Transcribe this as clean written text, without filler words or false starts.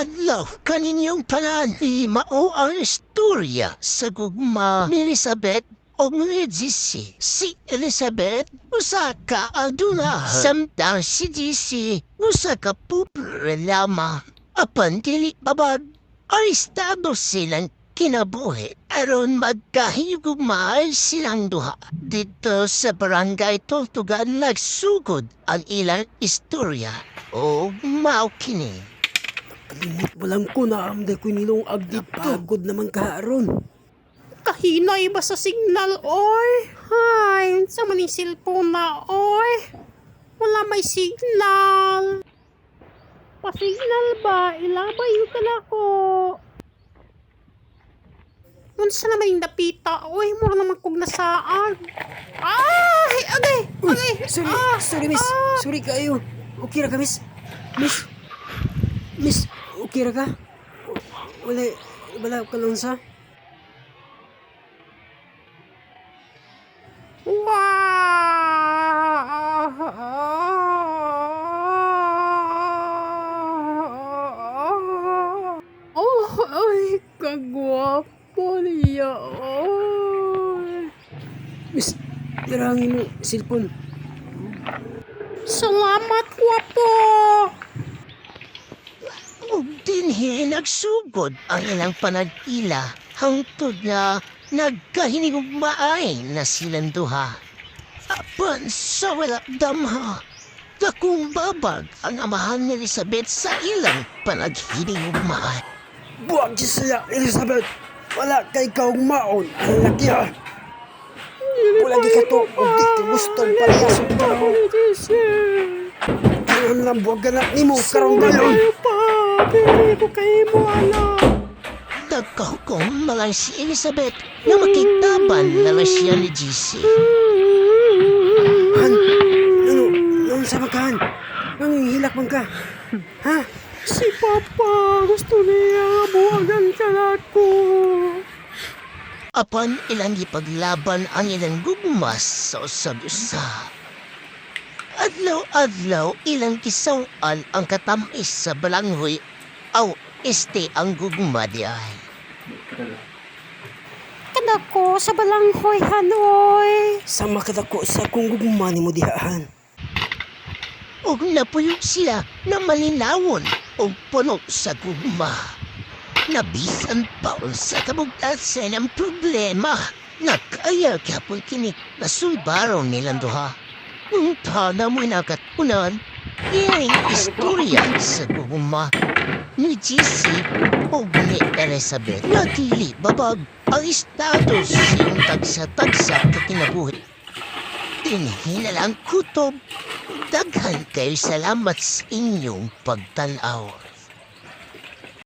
adlaw kaninyong tanan. Mao ang istorya sa gugma ni Elizabeth o ni GC. Si Elizabeth usa ka aduna, samtang si GC usa ka pobre lamang. Apan dili babag ang estado silang kinabuhi aron magkahigugmaay silang duha. Dito sa Barangay Tultugan nagsugod ang ilang istorya o mao kini. Kalimot mo lang ko na amday ko nilong agdito. Pagod naman ka aron. Kahinay ba sa signal, oy? Hay, sa maning cellphone na, oy? Wala may signal. Pasignal ba? Ilabay ka na ko. Unsa naman yung dapita, oy? Mura naman kog nasaag. Ay, agay, Uy, agay. sorry, ah, sorry, miss. ah. Sorry kayo. Okay ra ka, miss? Miss? Miss, okay ra ka? Wala, wala ka lang sa? Wow! Oh, ay, kagwapo niya. Oy. Miss, irangin mo, cellphone. Salamat, gwapo. Ug dinhi nagsugod ang ilang panag-ila hangtod na nagkahinigugmaay na silang duha. Apan sa wala damha, dakong babag ang amahan ni Elizabeth sa ilang panaghinigugmaay. Buwag siya sila, Elizabeth! Wala kay kaugmaon ang laki ha! Wala di ka to, ug di ka gustong parehas og tao. Karon lang buwag na nimo karon dayon. Pa, dili ko kay mo alam. Nagkahukom na lang si Elizabeth na makitaban na lang siya ni GC. Han, ano, ano sa magkahan? Ano yung hilak man ka? Ha? Si Papa, gusto niya buwagan ka na ko. Apan ilang ipaglaban ang ilang gugma sa usab-usa. Adlaw-adlaw ilang kisawan ang katamis sa balanghoy aw este ang gugma di ay. Kadako sa balanghoy, hanoy. Sama ka dako sa kung gugma nimo dihahan. Ug napuyo sila na malinawon og puno sa gugma. Nabisan pa sa kabugtan sa ilang problema. Nakaya gyapon kini nasulbaro nilang duha. Unta na mo'y nakatunan, iyang istorya sa gugma ni GC o ni Elizabeth na dili babag ang estado sa iyong tagsa-tagsa kakinabuhi. Dinhi na lang kutob. Daghan kayo salamat sa inyong pagtanaw.